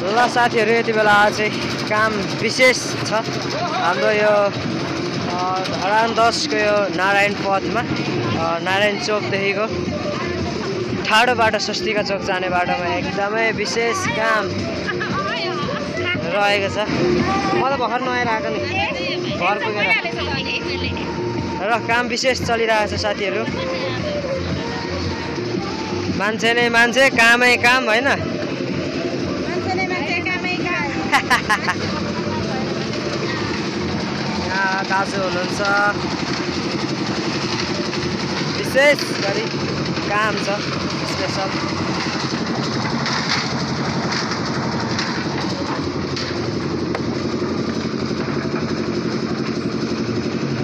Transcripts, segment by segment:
ल साथीहरु यति बेला चाहिँ काम विशेष छ हाम्रो यो धरान 10 को यो नारायण पथमा नारायण चोकदेखिको ठाडो बाटो स्वस्तिका चोक जाने बाटोमा एकदमै विशेष काम रहेको छ। म त भर्खर नआएर आएको नि घर पुगेर र काम विशेष चलिरहेको छ साथीहरु। मान्छेले मान्छे कामै काम हैन। यहाँ दाजु हुनुहुन्छ विशेष गरी काम छ स्पेशल।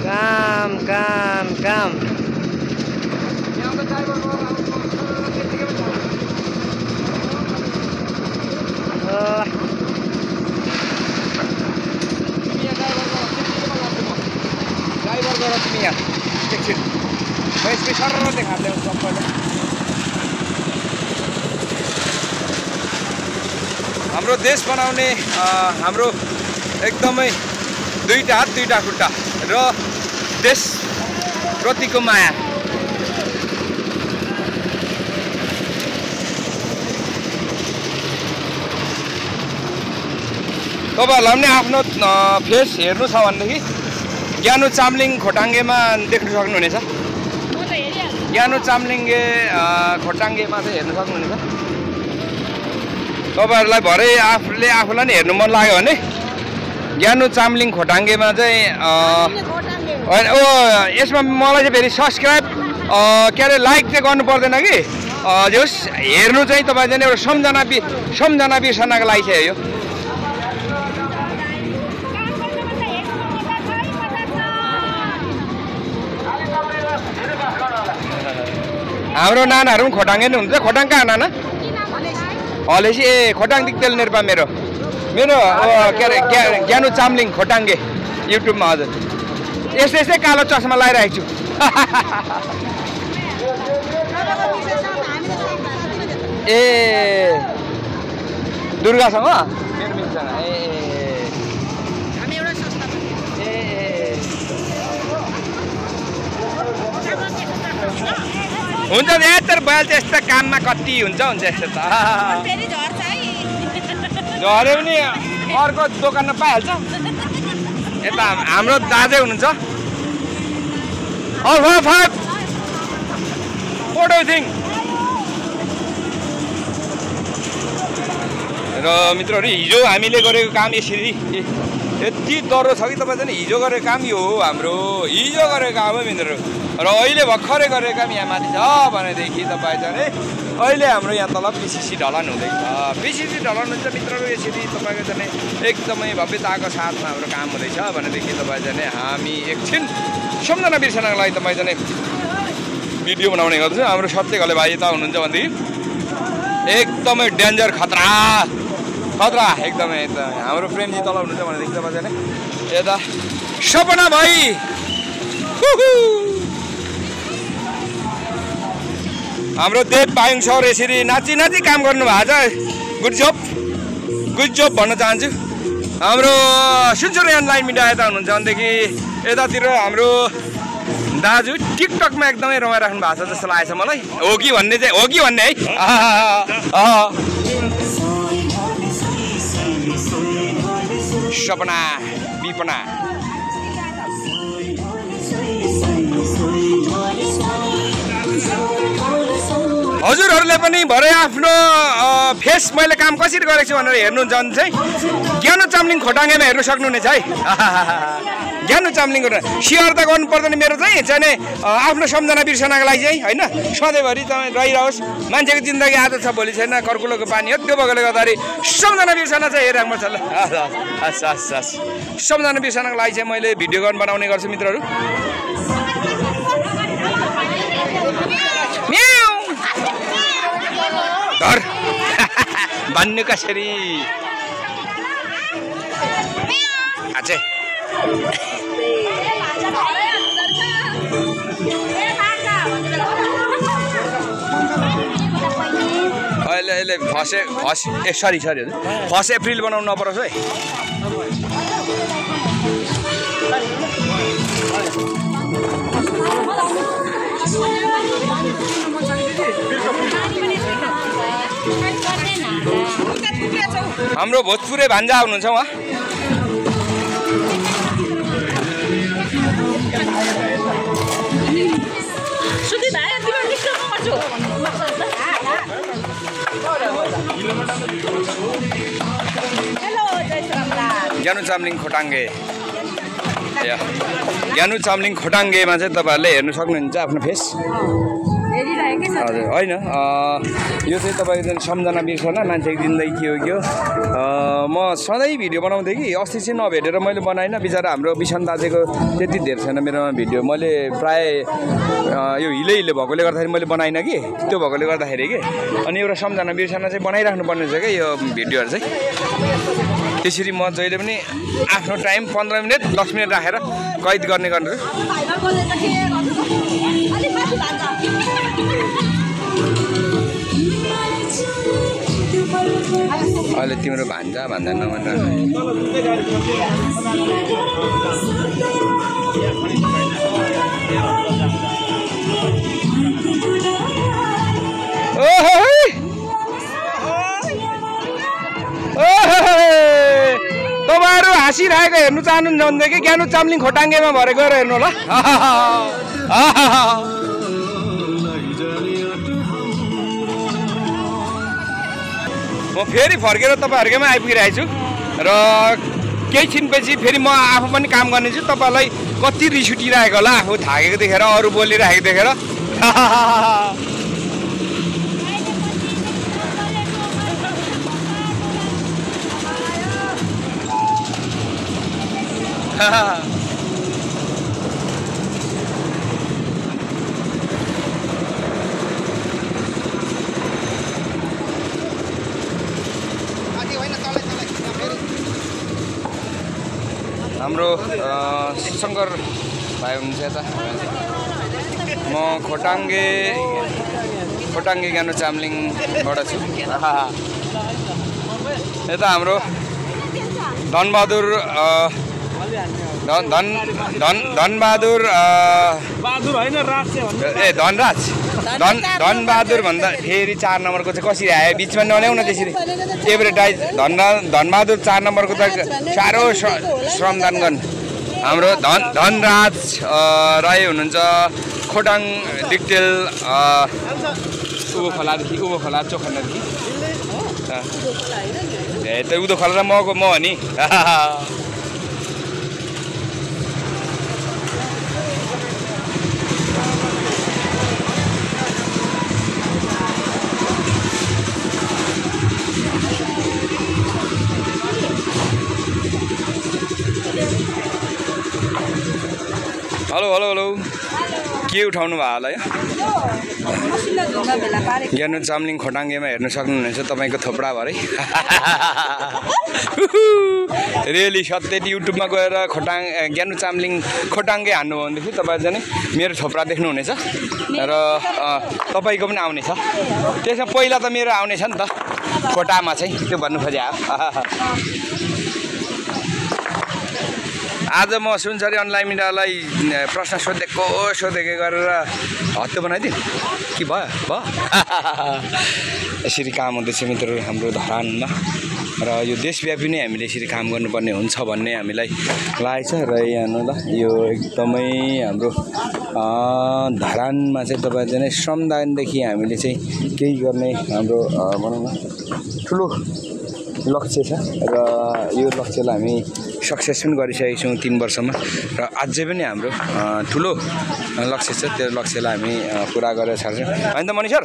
काम काम काम हाम्रो देश बनाउने हाम्रो एकदमै दुईटा हात दुईटा खुट्टा र देश प्रतिको माया। तपाईहरुलाई पनि आफ्नो फेस हेर्नु छ भनेदेखि ज्ञानु चामलिङ खोटाङ्गेमा देख्न सक्नुहुनेछ। ज्ञानु चामलिङे खोटाङ्गेमा चाहिँ हेर्न सक्नुहुनेछ। तपाईहरुलाई भरे आफूलाई नि हेर्नु मन लाग्यो भने ज्ञानु चामलिङ खोटाङ्गेमा चाहिँ यसमा मलाई चाहिँ फेरि सब्सक्राइब के अरे लाइक चाहिँ गर्नु पर्दैन कि जस हेर्नु चाहिँ तपाईँ चाहिँ एउटा सम्झना बिर्सनको लागि चाहिँ हो। हाम्रो नानाहरू पनि खोटाङ्गे नै हुन्छ। खोटाङ कहाँ नाना? हलेसी ए खोटाङ दिक्तेल नेर्पा मेरो के अरे ज्ञानु चामलिङ खोटाङ्गे युट्युबमा। हजुर यस्तै कालो चस्मा लगाइरहेको छु। ए दुर्गासँग मेरो मिलसँग हुन्छ यत्रो भइहाल्छ। यस्तो काममा कति हुन्छ यस्तो त झऱ्यो पनि अर्को दोकानमा पाइहाल्छ। यता हाम्रो दाजै हुनुहुन्छ र मित्रहरू हिजो हामीले गरेको काम यसरी यति डह्रो छ कि तपाईँ चाहिँ हिजो गरेको काम यो हो हाम्रो हिजो गरेको काम हो मित्रहरू। र अहिले भर्खरै गरेको काम यहाँ माथि छ भनेदेखि तपाईँ चाहिँ अहिले हाम्रो यहाँ तल पिसिसी ढलान हुँदैछ। पिसिसी ढलान हुन्छ मित्रहरू यसरी तपाईँको चाहिँ एकदमै भव्यताको साथमा हाम्रो काम हुँदैछ भनेदेखि तपाईँ चाहिँ हामी एकछिन सम्झना बिर्सनको लागि तपाईँ चाहिँ भिडियो बनाउने गर्छौँ। हाम्रो सत्यघले भाइ यता हुनुहुन्छ भनेदेखि एकदमै डेन्जर खतरा एकदमै हाम्रो प्रेमजी तल हुनुहुन्छ भनेदेखि तपाईँ चाहिँ यता सपना भाइ हाम्रो देव पायुङ सर यसरी नाची काम गर्नु भएको छ। गुड जब भन्न चाहन्छु। हाम्रो सुनसुरी अनलाइन मिडिया यता हुनुहुन्छ भनेदेखि यतातिर हाम्रो दाजु टिकटकमा एकदमै रमाइराख्नु भएको छ जस्तो लागेको छ मलाई। हो कि भन्ने है सपना विपना हजुरहरूले पनि भरे आफ्नो फेस मैले काम कसरी गरेको छु भनेर हेर्नुहुन्छ भने चाहिँ ज्ञानु चामलिङ खोटाङ्गेमा हेर्नु सक्नुहुनेछ है। ज्ञानु चामलिङ सेयर त गर्नु पर्दैन मेरो चाहिँ आफ्नो सम्झना बिर्सनको लागि चाहिँ होइन। सधैँभरि तपाईँ रहिरहोस्। मान्छेको जिन्दगी आज छ भोलि छैन। कर्कुलोको पानी हो त्यो भएकोले गर्दाखेरि सम्झना बिर्सन चाहिँ हेरिराख्नुपर्छ ल। हस् सम्झना बिर्सनको लागि चाहिँ मैले भिडियो बनाउने गर्छु मित्रहरू। घर भन्नु कसरी आछे तपाईँले फर्स्ट अप्रिल बनाउनु नपरोस् है। हाम्रो भोजपुरे भान्जा हुनुहुन्छ उहाँ। ज्ञानु चामलिङ खोटाङ्गे खोटाङ्गेमा चाहिँ तपाईँहरूले हेर्नु सक्नुहुन्छ आफ्नो फेस। हजुर होइन यो चाहिँ तपाईँको जुन सम्झना बिर्सना मान्छे जिन्दै के हो म सधैँ भिडियो बनाउँथेँ कि अस्ति चाहिँ नभेटेर मैले बनाइनँ। बिचरा हाम्रो बिसन दाजुको त्यति धेरै छैन मेरोमा भिडियो। मैले प्राय यो हिले भएकोले गर्दाखेरि मैले बनाइनँ कि त्यो भएकोले गर्दाखेरि कि अनि एउटा सम्झना बिर्सना चाहिँ बनाइराख्नु पर्ने छ क्या यो भिडियोहरू चाहिँ। त्यसरी म जहिले पनि आफ्नो टाइम 15 मिनट 10 मिनट राखेर कैद गर्ने गर्छु। अहिले तिम्रो भान्जा नभन तपाईँहरू हाँसिरहेको हेर्नु चाहनुहुन्छ भनेदेखि ज्ञानु चामलिङ खोटाङ्गेमा भरे गएर हेर्नु होला। म फेरि फर्केर तपाईँहरूकैमा आइपुगिरहेको छु र केही छिनपछि फेरि म आफू पनि काम गर्नेछु। तपाईँहरूलाई कति रिस उठिरहेको होला आफू थाकेको देखेर, अरू बोलिरहेको देखेर। हाम्रो शङ्कर भाइ हुनुहुन्छ यता। म खोटाङ्गे ज्ञानु चामलिङबाट छु। यता हाम्रो धनबहादुर धनबहादुर भन्दा फेरि 4 नम्बरको चाहिँ कसरी आयो बिचमा नल्याउ न त्यसरी एभरेटाइज। धनबहादुर 4 नम्बरको त साह्रो श्रमदान गर्नु। हाम्रो धनराज राई हुनुहुन्छ खोटाङ डिक्टेल उभो खोला चोखण्डदेखि। ए त उदो खोला र म हो नि। हेलो के उठाउनु भयो होला यो? ज्ञानु चामलिङ खोटाङ्गेमा हेर्न सक्नुहुनेछ तपाईँको थोपडा भरे। रियली सत्य युट्युबमा गएर ज्ञानु चामलिङ खोटाङ्गे हान्नुभयो भनेदेखि तपाईँहरू चाहिँ मेरो थोपडा देख्नुहुनेछ र तपाईँको पनि आउनेछ। त्यसमा पहिला त मेरो आउनेछ नि त खोटामा चाहिँ, त्यो भन्नु खोजे। आज म सुनसरी अनलाइन मिडियालाई प्रश्न सोधेको गरेर हत्या बनाइदिउँ कि भयो यसरी काम हुँदैछ मित्रहरू हाम्रो धरानमा र यो देशव्यापी नै हामीले यसरी काम गर्नुपर्ने हुन्छ भन्ने हामीलाई लागेको छ। र यहाँ ल यो एकदमै हाम्रो धरानमा चाहिँ तपाईँ चाहिँ श्रमदानदेखि हामीले चाहिँ केही गर्ने हाम्रो भनौँ न ठुलो लक्ष्य छ र यो लक्ष्यलाई हामी सक्सेस पनि गरिसकेका छौँ 3 वर्षमा र अझै पनि हाम्रो ठुलो लक्ष्य छ। त्यो लक्ष्यलाई हामी पुरा गरेर छाड्छौँ होइन त मनिष सर?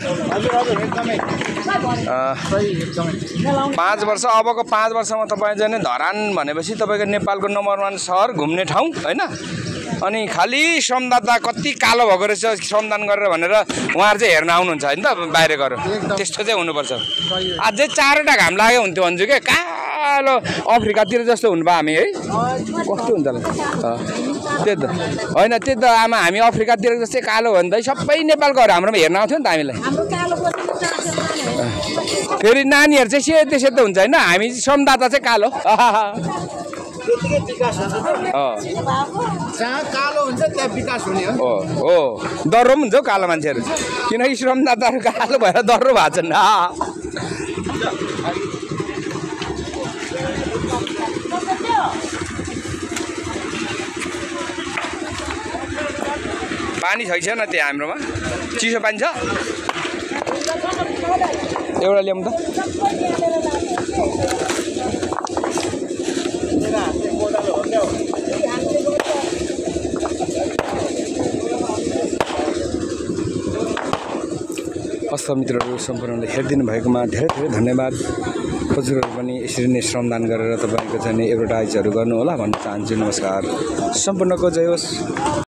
5 वर्ष अबको 5 वर्षमा तपाईँ चाहिँ धरान भनेपछि तपाईँको नेपालको नम्बर 1 सहर घुम्ने ठाउँ होइन। अनि खालि श्रमदाता कति कालो भएको रहेछ श्रमदान गरेर भनेर उहाँहरू चाहिँ हेर्न आउनुहुन्छ होइन त बाहिर गएर। त्यस्तो चाहिँ हुनुपर्छ। अझै 4वटा घाम लाग्यो हुन्थ्यो भन्छु क्या। कालो अफ्रिकातिर जस्तो हुनुभयो हामी है, कस्तो हुन्छ होला त्यही त होइन। त्यही त आमा हामी अफ्रिकातिर जस्तै कालो हो भने त सबै नेपालकोहरू हाम्रोमा हेर्न आउँथ्यो नि त हामीलाई। फेरि नानीहरू चाहिँ सेतो सेतो हुन्छ होइन हामी श्रमदाता चाहिँ कालो जहाँ कालो हुन्छ त्यहाँ विकास हुने हो हो डह्रो पनि हुन्छ हौ कालो मान्छेहरू किनकि श्रमदाताहरू कालो भएर डह्रो भएको छन् पानी छैन त्यहाँ हाम्रोमा चिसो पानी छ एउटा ल्याउँ त हस्त मित्रहरू सम्पूर्णले हेरिदिनु भएकोमा धेरै धेरै धन्यवाद हजुरहरू पनि यसरी नै श्रमदान गरेर तपाईँको चाहिँ एडभर्टाइजहरू गर्नु होला भन्न चाहन्छु नमस्कार सम्पूर्णको जय होस्